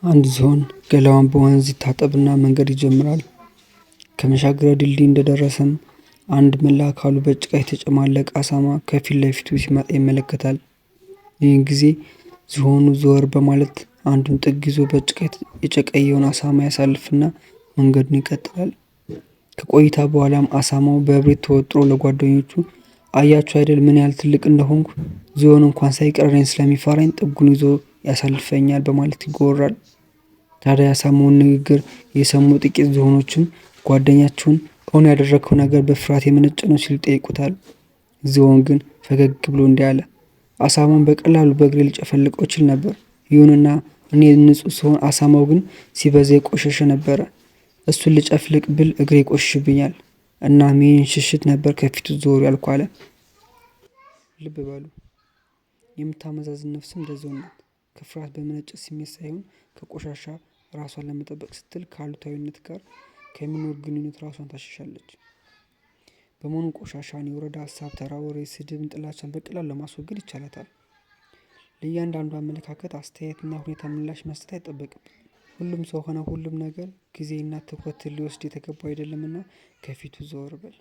አንድ ዝሆን ገላውን በወንዝ ይታጠብና መንገድ ይጀምራል። ከመሻገሪያ ድልድይ እንደደረሰም አንድ መላ አካሉ በጭቃ የተጨማለቀ አሳማ ከፊት ለፊቱ ሲመጣ ይመለከታል። ይህን ጊዜ ዝሆኑ ዘወር በማለት አንዱን ጥግ ይዞ በጭቃ የጨቀየውን አሳማ ያሳልፍና መንገዱን ይቀጥላል። ከቆይታ በኋላም አሳማው በእብሪት ተወጥሮ ለጓደኞቹ አያችሁ አይደል ምን ያህል ትልቅ እንደሆንኩ፣ ዝሆን እንኳን ሳይቀር እኔን ስለሚፈራኝ ጥጉን ይዞ ያሳልፈኛል በማለት ይጎራል። ታዲያ የአሳማውን ንግግር የሰሙ ጥቂት ዝሆኖችም ጓደኛቸውን እውን ያደረግከው ነገር በፍርሃት የመነጨ ነው ሲሉ ይጠይቁታል። ዝሆን ግን ፈገግ ብሎ እንዲህ አለ። አሳማውን በቀላሉ በእግሬ ልጨፈልቀው እችል ነበር። ይሁንና እኔ ንጹህ ስሆን አሳማው ግን ሲበዛ የቆሸሸ ነበረ። እሱን ልጨፍልቅ ብል እግሬ ይቆሽሽብኛል። እናም ይህን ሽሽት ነበር ከፊቱ ዞር ያልኩ አለ። ልብ በሉ፣ የምታመዛዝን ነፍስም እንደዚያው ናት። ከፍርሃት በመነጨ ስሜት ሳይሆን ከቆሻሻ ራሷን ለመጠበቅ ስትል ከአሉታዊነት ጋር ከሚኖር ግንኙነት ራሷን ታሸሻለች። በመሆኑ ቆሻሻን፣ የወረዳ ሀሳብ፣ ተራ ወሬ፣ ስድብን፣ ጥላቻን በቀላሉ ለማስወገድ ይቻላታል። ለእያንዳንዱ አመለካከት፣ አስተያየትና ሁኔታ ምላሽ መስጠት አይጠበቅም። ሁሉም ሰው ሆነ ሁሉም ነገር ጊዜና ትኩረት ሊወስድ የተገባው አይደለምና ከፊቱ ዘወር በል።